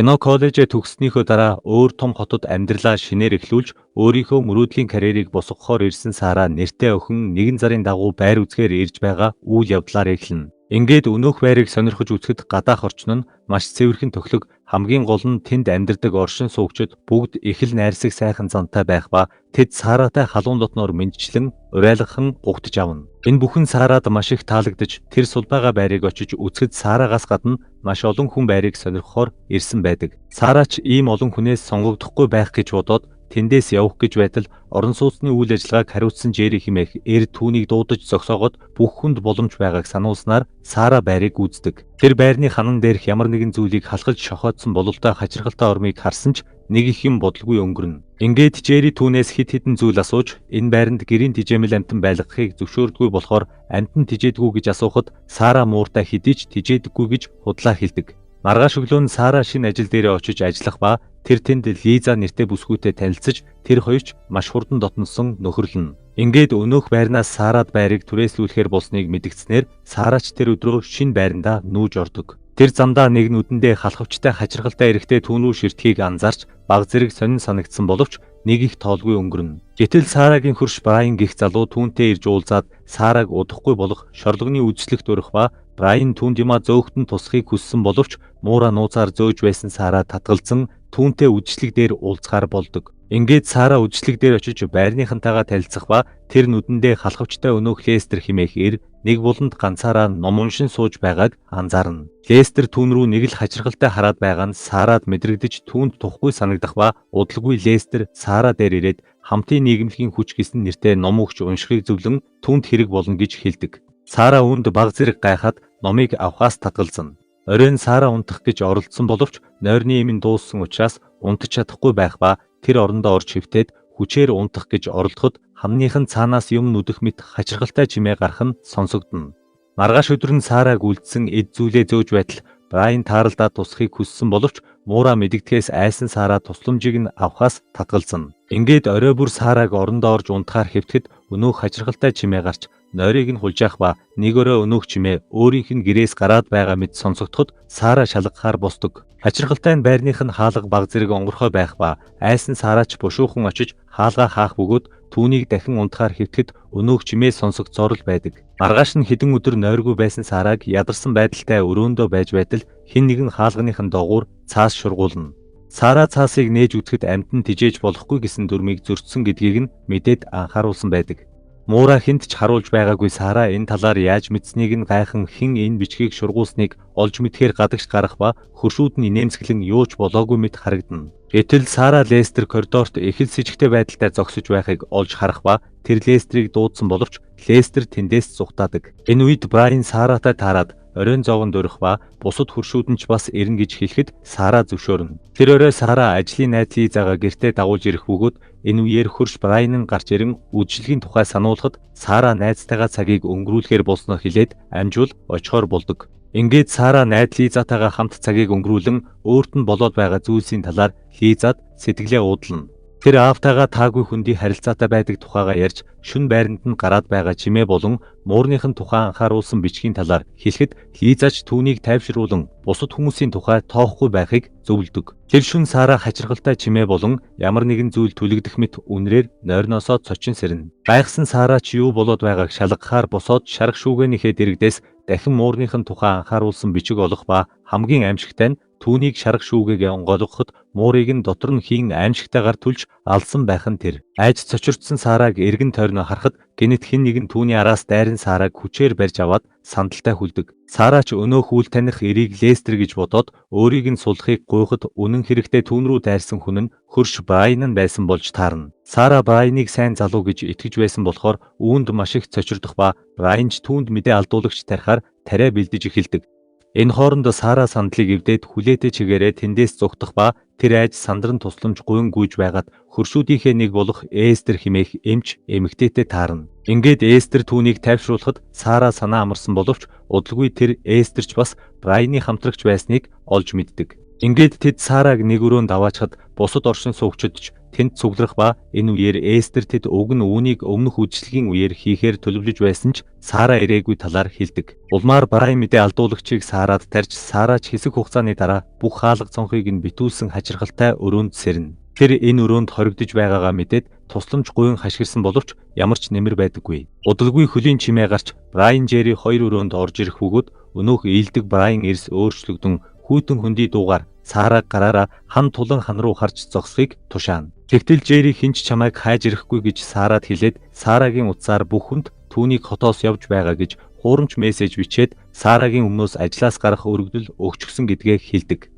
Кино коллежээ төгссөнийхөө дараа өөр том хотод амьдралаа шинээр эхлүүлж өөрийнхөө мөрөөдлийн карьерийг босгохоор ирсэн Сара нэртэй охин нэгэн зарын дагуу байр үзэхээр ирж байгаа үйл явдлаар эхэлнэ. Ингээд өнөөх байрыг сонирхож үзэхэд гадаах орчин нь маш цэвэрхэн тохилог, хамгийн гол нь тэнд амьдардаг оршин суугчид бүгд их л найрсаг сайхан зантай байх ба тэд Саратай халуун дотноор мэндчлэн урайлгахан угтаж авна. Энэ бүхэн Сарад маш их таалагдаж тэр сул байгаа байрыг очиж үзэхэд Сарагаас гадна маш олон хүн байрыг сонирхохоор ирсэн байдаг. Сара ч ийм олон хүнээс сонгогдохгүй байх гэж бодоод тэндээс явах гэж байтал орон сууцны үйл ажиллагааг хариуцсан Жерри хэмээх эр түүнийг дуудаж зогсоогоод бүх хүнд боломж байгааг сануулснаар Сара байрыг үздэг. Тэр байрны ханан дээрх ямар нэгэн зүйлийг халахж шохиодсон бололтой хачирхалтай ормыг харсан ч нэг их юм бодолгүй өнгөрнө. Ингээд Жерри түүнээс хэд хэдэн зүйл асууж, энэ байранд гэрийн тижээмэл амьтан байлгахыг зөвшөөрдгүй болохоор амьтан тижээдэгүү гэж асуухад Сара мууртай хэдий ч тижээдэггүй гэж худлаа хэлдэг. Маргааш өглөө нь Сара шинэ ажил дээрээ очиж ажиллах ба тэр тэнд Лиза нэртэй бүсгүйтэй танилцаж тэр хоёр ч маш хурдан дотносон нөхөрлөнө. Ингээд өнөөх байрнаас Сарад байрыг түрээслүүлэхээр болсныг мэдэгдсэнээр Сара ч тэр өдрөө шинэ байрандаа нүүж ордог. Тэр замдаа нэг нүдэндээ халахвчтай хачирхалтай эрэгтэй түүн рүү ширтхийг анзаарч баг зэрэг сонин санагдсан боловч нэг их тоолгүй өнгөрнө. Гэтэл Сарагийн хөрш Брайан гэх залуу түүнтэй ирж уулзаад Сараг удахгүй болох шорлогны үзэсгэлэгт урих ба Брайан түүнд юмаа зөөхтөн тусахыг хүссэн боловч муура нууцаар зөөж байсан Сара татгалзан түүнтэй үзэсгэлэг дээр уулзахаар болдог. Ингээд Сара үзэсгэлэг дээр очиж байрныхантайгаа танилцах ба тэр нүдэндээ халахвчтай өнөөх Лестер хэмээх эр нэг буланд ганцаараа ном уншин сууж байгааг анзаарна. Лестер түүн рүү нэг л хачирхалтай хараад байгаа нь Сарад мэдрэгдэж түүнд тухгүй санагдах ба удалгүй Лестер Сара дээр ирээд хамтын нийгэмлэгийн хүч гэсэн нэртэй ном өгч уншихыг зөвлөн түүнд хэрэг болно гэж хэлдэг. Сара үүнд баг зэрэг гайхаад номыг авахаас татгалзана. Оройн Сара унтах гэж оролдсон боловч нойрны эм нь дууссан учраас унтаж чадахгүй байх ба тэр орондоо орж хэвтээд хүчээр унтах гэж оролдоход хамных нь цаанаас юм нүдэх мэт хачирхалтай чимээ гарах нь сонсогдоно. Маргааш өдөр нь Сараг үлдсэн эд зүйлээ зөөж байтал Брайан тааралдаа тусахыг хүссэн боловч муураа мэдэгдэхээс айсан Сара тусламжийг нь авахаас татгалзана. Ингээд орой бүр Сараг орондоо орж унтахаар хэвтэхэд өнөөх хачирхалтай чимээ гарч нойрыг нь хулжаах ба нэг орой өнөөх чимээ өөрийнх нь гэрээс гараад байгаа мэт сонсогдоход Сара шалгахаар босдог. Хачирхалтай нь байрных нь хаалга баг зэрэг онгорхой байх ба айсан Сара ч бушуухан очиж хаалгаа хаах бөгөөд түүнийг дахин унтахаар хэвтэхэд өнөөх чимээ сонсогдсоор л байдаг. Маргааш нь хэдэн өдөр нойргүй байсан Сараг ядарсан байдалтай өрөөндөө байж байтал хэн нэгэн хаалганых нь догуур цаас шургуулна. Сара цаасыг нээж үзэхэд амьтан тижээж болохгүй гэсэн дүрмийг зөрчсөн гэдгийг нь мэдээд анхааруулсан байдаг. Муураа хэнд ч харуулж байгаагүй Сара энэ талаар яаж мэдсэнийг нь гайхан хэн энэ бичгийг шургуулсныг олж мэдэхээр гадагш гарах ба хөршүүд нь инээмсэглэн юу ч болоогүй мэт харагдана. Гэтэл Сара Лестер коридорт их л сэжигтэй байдалтай зогсож байхыг олж харах ба тэр Лестерийг дуудсан боловч Лестер тэндээс зугтаадаг. Энэ үед Брайан Саратай таарад оройн зовонд урих ба бусад хөршүүд нь ч бас ирнэ гэж хэлэхэд Сара зөвшөөрнө. Тэр орой Сара ажлын найз Лизагаа гэртээ дагуулж ирэх бөгөөд энэ үеэр хөрш Брайан гарч ирэн үйлчилгээний тухай сануулхад Сара найзтайгаа цагийг өнгөрүүлэхээр болсноо хэлээд амжуул очихоор болдог. Ингээд Сара найз Лизатайгаа хамт цагийг өнгөрүүлэн өөрт нь болоод байгаа зүйлсийн талаар Лизад сэтгэлээ уудлана. Тэр аавтайгаа таагүй хөндий харилцаатай байдаг тухайгаа ярьж шөнө байранд нь гараад байгаа чимээ болон муурных нь тухай анхааруулсан бичгийн талаар хэлэхэд Лиза ч түүнийг тайвшруулан бусад хүмүүсийн тухай тоохгүй байхыг зөвлөдөг. Тэр шөнө Сара хачирхалтай чимээ болон ямар нэгэн зүйл түлэгдэх мэт үнрээр нойрноосоо цочин сэрнэ. Гайхсан Сара ч юу болоод байгааг шалгахаар босоод шарга шүүгээнийхээ дэргэдээс дахин муурных нь тухай анхааруулсан бичиг олох ба хамгийн аймшигтай нь түүнийг шарга шүүгээгээ онгойлгоход муурыг нь дотор нь хийн аймшигтайгаар түлж алсан байх нь тэр. Айж цочирдсан Сараг эргэн тойрноо харахад гэнэт хэн нэгэн түүний араас дайран Сараг хүчээр барьж аваад сандалтай хүлдэг. Сара ч өнөөх үл таних эрийг Лестер гэж бодоод өөрийг нь суллахыг гуйхад үнэн хэрэгтээ түүн рүү дайрсан хүн нь хөрш Брайан нь байсан болж таарна. Сара Брайаныг сайн залуу гэж итгэж байсан болохоор үүнд маш их цочирдох ба Брайан ч түүнд мэдээ алдуулагч тарихаар тариа бэлдэж эхэлдэг. Энэ хооронд Сара сандлыг эвдээд хүлээтэй чигээрээ тэндээс зугтах ба тэр айж сандран тусламж гуйн гүйж байгаад хөршүүдийнхээ нэг болох Эстер хэмээх эмч эмэгтэйтэй таарна. Ингээд Эстер түүнийг тайвшруулахад Сара санаа амарсан боловч удалгүй тэр Эстер ч бас Брайаны хамтрагч байсныг олж мэддэг. Ингээд тэд Сараг нэг өрөөнд аваачхад бусад оршин суугчид ч тэнд цугларах ба энэ үеэр Эстер тэд уг нь үүнийг өмнөх үйлчлэгийн үеэр хийхээр төлөвлөж байсан ч Сара ирээгүй талаар хэлдэг. Улмаар Брайан мэдээ алдуулагчийг Сарад тарьж Сара ч хэсэг хугацааны дараа бүх хаалга цонхыг нь битүүлсэн хачирхалтай өрөөнд сэрнэ. Тэр энэ өрөөнд хоригдож байгаагаа мэдээд тусламж гуйн хашгирсан боловч ямар ч нэмэр байдаггүй. Удалгүй хөлийн чимээ гарч Брайан Жерри хоёр өрөөнд орж ирэх бөгөөд өнөөх ийдэг Брайан эрс өөрчлөгдөн хүйтэн хөндөй дуугаар Сараг гараараа хан тулан хан руу харж зогсохыг тушаана. Тэгтэл Жерри хэн ч чамайг хайж ирэхгүй гэж Сарад хэлээд Сарагийн утсаар бүх хүнд түүнийг хотоос явж байгаа гэж хуурамч мессеж бичээд Сарагийн өмнөөс ажлаас гарах өргөдөл өгчихсөн гэдгээ хэлдэг.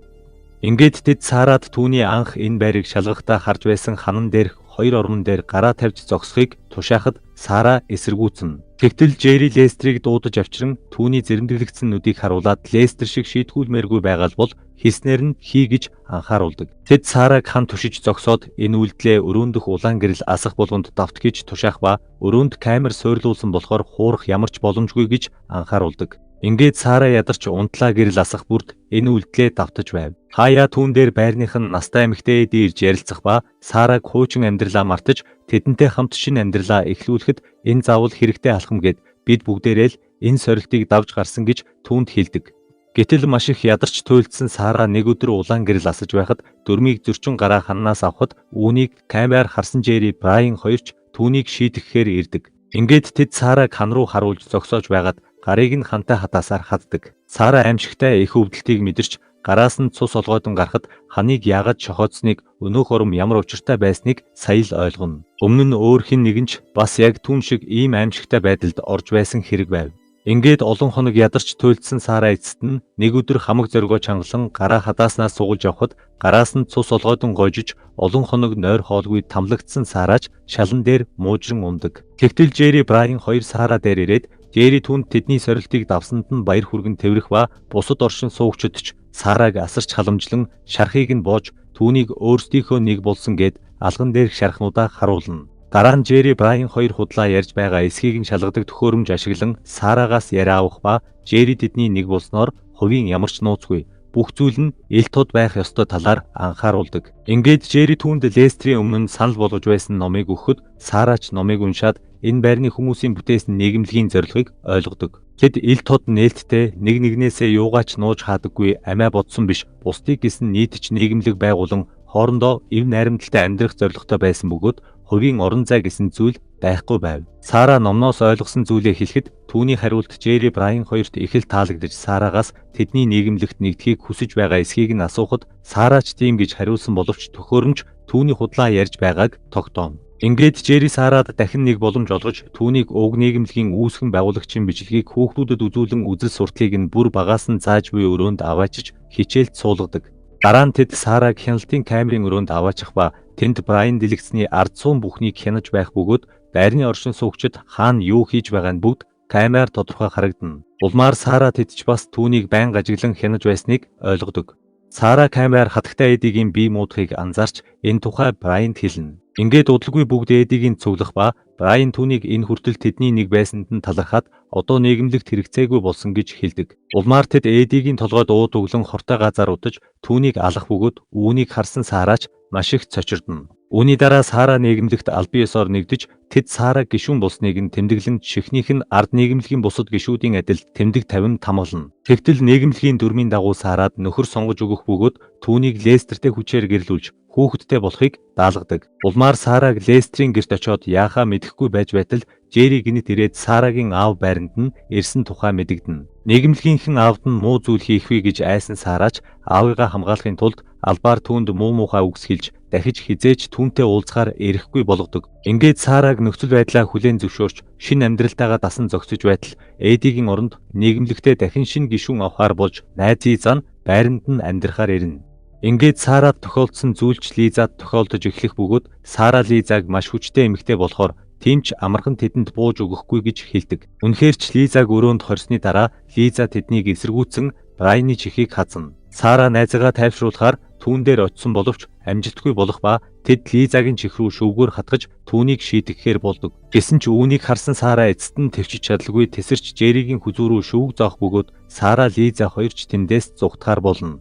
Ингээд тэд Сарад түүний анх энэ байрыг шалгахдаа харж байсан ханан дээрх хоёр ормон дээр гараа тавьж зогсохыг тушаахад Сара эсэргүүцэнэ. Тэгтэл Жерри Лестрийг дуудаж авчран түүний зэрэмдэглэгдсэн нүдийг харуулад Лестер шиг шийтгүүлмээргүй байгаа л бол хэлснээр нь хий гэж анхааруулдаг. Тэд Сараг хан түшиж зогсоод энэ үйлдэлээ өрөөндөх улаан гэрэл асах болгонд давт гэж тушаах ба өрөөнд камер суйрлуулсан болохоор хуурах ямар ч боломжгүй гэж анхааруулдаг. Ингээд Сара ядарч унтлаа гэрэл асах бүрд энэ үйлдэлээ давтаж байв. Хаяа түүн дээр байрных нь настай эмэгтэй Эди ирж ярилцах ба Сараг хуучин амьдралаа мартаж тэдэнтэй хамт шинэ амьдралаа эхлүүлэхэд энэ заавал хэрэгтэй алхам гээд бид бүгдээрээ л энэ сорилтыг давж гарсан гэж түүнд хэлдэг. Гэтэл маш их ядарч туйлдсан Сара нэг өдөр улаан гэрэл асаж байхад дөрмийг зөрчин гараа ханнаас авахад үүнийг камер харсан Жерри Брайан хоёр ч түүнийг шийтгэхээр ирдэг. Ингээд тэд Сараг хан руу харуулж зогсоож байгаад гарыг нь хантай хатаасаар хаддаг. Сара аимшигтай их өвдөлтийг мэдэрч гараас нь цус олгойдон гарахад ханыг яагаад шохооцсныг өнөөх ором ямар учиртай байсныг сая л ойлгоно. Өмнө нь өөр хэн нэгэн ч бас яг түүн шиг ийм аимшигтай байдалд орж байсан хэрэг байв. Ингээд олон хоног ядарч туйлдсан Сара эцэст нь нэг өдөр хамаг зоригоо чангалан гараа хадааснаас сугалж явхад гараас нь цус олгойдон гойжиж олон хоног нойр хоолгүй тамлагдсан Сараач шалан дээр муужран ундаг. Тэгтэл Жерри Брайан хоёр Сара дээр ирээд Жерри түүнд тэдний сорилтыг давсанд нь баяр хүргэн тэврэх ба бусад оршин суугчид ч Сараг асарч халамжлан шархыг нь боож түүнийг өөрсдийнхөө нэг болсон гээд алган дээрх шархнуудаа харуулна. Дараа нь Жерри Брайан хоёр худлаа ярьж байгаа эсхийг нь шалгадаг төхөөрөмж ашиглан Сарагаас яриа авах ба Жерри тэдний нэг болсноор хувийн ямар ч нууцгүй бүх зүйл нь ил тод байх ёстой талаар анхааруулдаг. Ингээд Жерри түүнд Лестрийн өмнө нь санал болгож байсан номыг өгөхөд Сара ч номыг уншаад энэ байрны хүмүүсийн бүтээсэн нийгэмлэгийн зорилгыг ойлгодог. Тэд ил тод нээлттэй нэг нэгнээсээ юугаач нууж хаадаггүй амиа бодсон биш бусдыг гэсэн нийтч нийгэмлэг байгуулан хоорондоо эв найрамдалтай амьдрах зорилготой байсан бөгөөд хувийн орон зай гэсэн зүйл байхгүй байв. Сара номноос ойлгосон зүйлээ хэлэхэд түүний хариулт Жерри Брайан хоёрт их л таалагдаж Сарагаас тэдний нийгэмлэгт нэгдэхийг хүсэж байгаа эсхийг нь асуухад Сара ч тийм гэж хариулсан боловч төхөөрөмж түүний худлаа ярьж байгааг тогтооно. Ингээд Жерри Сарад дахин нэг боломж олгож түүнийг уг нийгэмлэгийн үүсгэн байгуулагчийн бичлэгийг хүүхдүүдэд үзүүлэн үзэл суртлыг нь бүр багаас нь зааж буй өрөөнд аваачиж хичээлд суулгадаг. Дараа нь тэд Сараг хяналтын камерын өрөөнд аваачих ба тэнд Брайан дэлгэцний ард суун бүхнийг хянаж байх бөгөөд байрны оршин суугчид хаана юу хийж байгаа нь бүгд камер тодорхой харагдана. Улмаар Сара тэд ч бас түүнийг байнга ажиглан хянаж байсныг ойлгодог. Сара камер хатагтай Эдигийн бие муудахыг анзаарч энэ тухай Брайанд хэлнэ. Ингээд удалгүй бүгд Эдигийн цуглах ба Брайан түүнийг энэ хүртэл тэдний нэг байсанд нь талархаад одоо нийгэмлэгт хэрэгцээгүй болсон гэж хэлдэг. Улмаар тэд Эдигийн толгойд ууд өглөн хортой газар удаж түүнийг алах бөгөөд үүнийг харсан Сараач маш их цочирдоно. Үүний дараа Сара нийгэмлэгт албан ёсоор нэгдэж тэд Сара гишүүн болсныг нь тэмдэглэн шихнийх нь ард нийгэмлэгийн бусад гишүүдийн адил тэмдэг тавин тамгална. Тэгтэл нийгэмлэгийн дүрмийн дагуу Сарад нөхөр сонгож өгөх бөгөөд түүнийг Лестертэй хүчээр гэрлүүлж хүүхэдтэй болохыг даалгадаг. Улмаар Сараг Лестрийн гэрт очиод яахаа мэдэхгүй байж байтал Жерри гэнэт ирээд Сарагийн аав байранд нь ирсэн тухай мэдэгдэнэ. Нийгэмлэгийнхэн аавд нь муу зүйл хийх вэ гэж айсан Сараач аавыгаа хамгаалахын тулд албаар түүнд муу муухай үгс хэлж дахиж хэзээ ч түүнтэй уулзахаар ирэхгүй болгодог. Ингээд Сараг нөхцөл байдлаа хүлээн зөвшөөрч шинэ амьдралтайгаа дасан зогсож байтал Эдигийн оронд нийгэмлэгтээ дахин шинэ гишүүн авахаар болж найз Лиза нь байранд нь амьдрахаар ирнэ. Ингээд Сарад тохиолдсон зүйл ч Лизад тохиолдож эхлэх бөгөөд Сара Лизаг маш хүчтэй эмэгтэй болохоор тийм ч амархан тэдэнд бууж өгөхгүй гэж хэлдэг. Үнэхээр ч Лизаг өрөөнд хорьсны дараа Лиза тэднийг эсэргүүцэн Брайаны чихийг хазна. Сара найзыгаа тайвшруулахаар түүн дээр очисон боловч амжилтгүй болох ба тэд Лизагийн чих рүү шөвгөөр хатгаж түүнийг шийтгэхээр болдог. Гэсэн ч үүнийг харсан Сара эцэст нь тэвчиж чадалгүй тэсэрч Жерригийн хүзүү рүү шөвг зоох бөгөөд Сара Лиза хоёр ч тэндээс зугтахаар болно.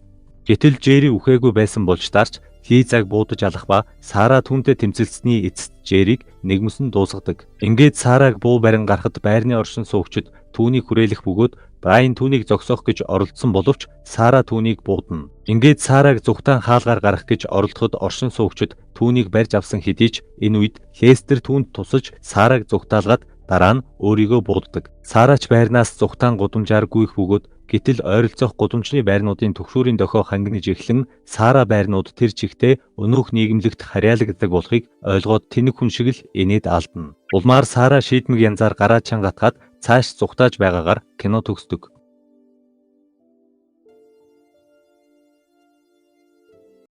Гэтэл Жерри үхээгүй байсан болж таарч Лизаг буудаж алах ба Сара түүнтэй тэмцэлсэний эцэст Жерриг нэгмөсөн дуусгадаг. Ингээд Сараг буу барин гарахад байрны оршин суугчид түүнийг хүрээлэх бөгөөд Брайан түүнийг зогсоох гэж оролдсон боловч Сара түүнийг буудна. Ингээд Сараг зүхтаан хаалгаар гарах гэж оролдоход оршин суугчид түүнийг барьж авсан хэдий ч энэ үед Лестер түүнд тусалж Сараг зүхтаалгаад дараа нь өөрийгөө бууддаг. Сара ч байрнаас зүхтаан гудамжаар гүйх бөгөөд гэтэл ойролцоох гудамжны байрнуудын түгшүүрийн дохио хангинаж эхлэн Сара байрнууд тэр чигтээ өнөөх нийгэмлэгт харьяалагддаг болохыг ойлгоод тэнэг хүн шиг л инээд алдна. Улмаар Сара шийдмэг янзаар гараа чанга атгаад цааш зүхтааж байгаагаар кино төгсдөг.